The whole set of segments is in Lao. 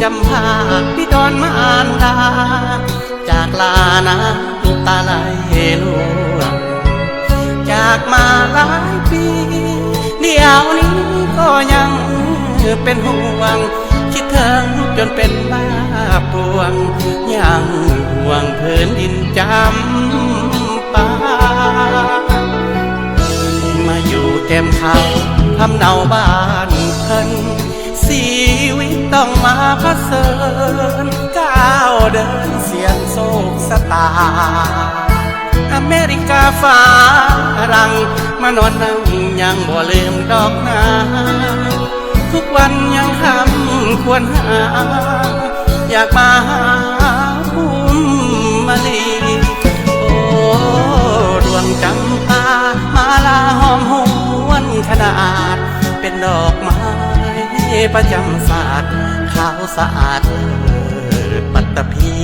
ຈຳພາພິດອນມານດາ ຈາກລານ້ຳຕາໄຫຼລ່ວງ ຈາກມາຫຼາຍປີ ດຽວນີ້ກໍຍັງເປັນຫ່ວງ ຄິດເຖິງຈົນເປັນບາບປວງ ຍັງຫ່ວງພື້ນດິນຈຳປາ ມາຢູ່ແຄມເຂົາ ພຳເນົາບ້ານເພິ່ນ ຊີວິດຕ້ອງມາຜະເຊີນ ກ້າວເດີນສ່ຽງໂຊກຊະຕາ ອາເມລິກາຝຣັ່ງ ມານອນນັ່ງຍັງບໍ່ລືມດອກນາ ທຸກວັນຍັງຄຳຄວນຫາ ຢາກມາຫາພູມມະລີ ໂອ້ ດວງຈຳປາ ມາລາຫອມຫວນຂະໜາດ ເປັນດອກໄມ້ປະຈຳຊາດ ຂາວສະອາດເລີດປັດຕະພີ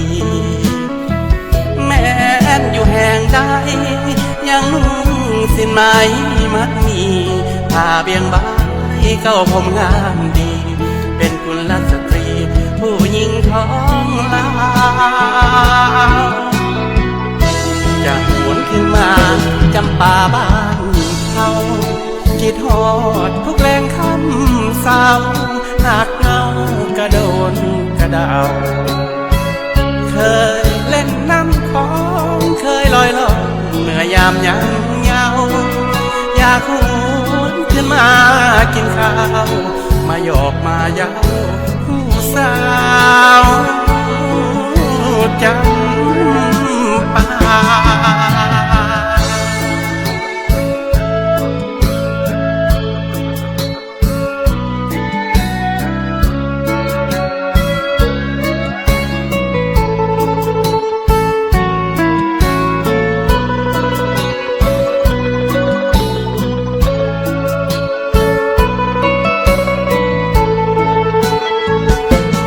ແມ່ນຢູ່ແຫ່ງໃດ ຍັງນຸ່ງສິ້ນໄໝມັດໝີ່ ຜ້າບ່ຽງໃບເກົ້າຜົມງາມດີ ເປັນກຸນລະສະຕຣີຜູ້ຍິງຂອງລາວ ຈະຫວນຄືນມາຈຳປາບ້ານເຮົາ ຄິດຮອດທຸກແລງຄ່ຳເຊົ້າ ໜັກເຫງົາກະດົນກະເດົາ ເຄີຍເຫຼັ້ນນ້ຳຂອງ ເຄີຍລອຍລ່ອງເມື່ອຍາມຍັງເຍົາ ຢາກຫວນຄືນມາກິນເຂົ້າ ມາຢອກມາເຍົາຜູ້ສາວຈຳປາ.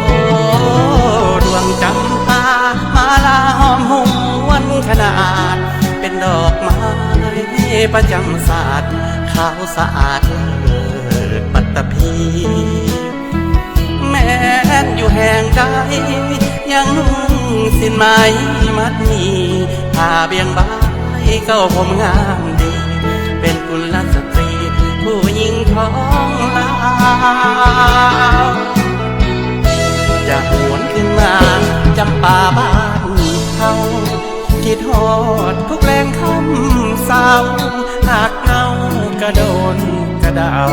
ໂອ້ ດວງຈຳປາ ມາລາຫອມຫວນຂະໜາດ ເປັນດອກໄມ້ປະຈຳຊາດ ຂາວສະອາດເລີດປັດຕະພີ ແມ່ນຢູ່ແຫ່ງໃດ ຍັງນຸ່ງສິ້ນໄໝມັດໝີ່ ຜ້າບ່ຽງໃບເກົ້າຜົມງາມດີ ເປັນກຸນລະສະຕຣີຜູ້ຍິງຂອງລາວ ຢາກຫວນຄືນມາຈຳປາບ້ານເຮົາ ຄິດຮອດທຸກແລງຄ່ຳເຊົ້າ ໜັກເຫງົາກະດົນກະເດົາ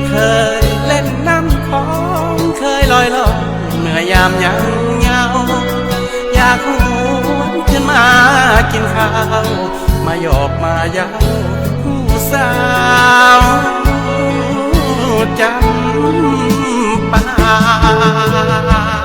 ເຄີຍເຫຼັ້ນນ້ຳຂອງ ເຄີຍລອຍລ່ອງເມື່ອຍາມຍັງເຍົາ ຢາກຫວນຄືນມາກິນເຂົ້າ ມາຢອກມາເຍົາຜູ້ສາວຈຳປາ.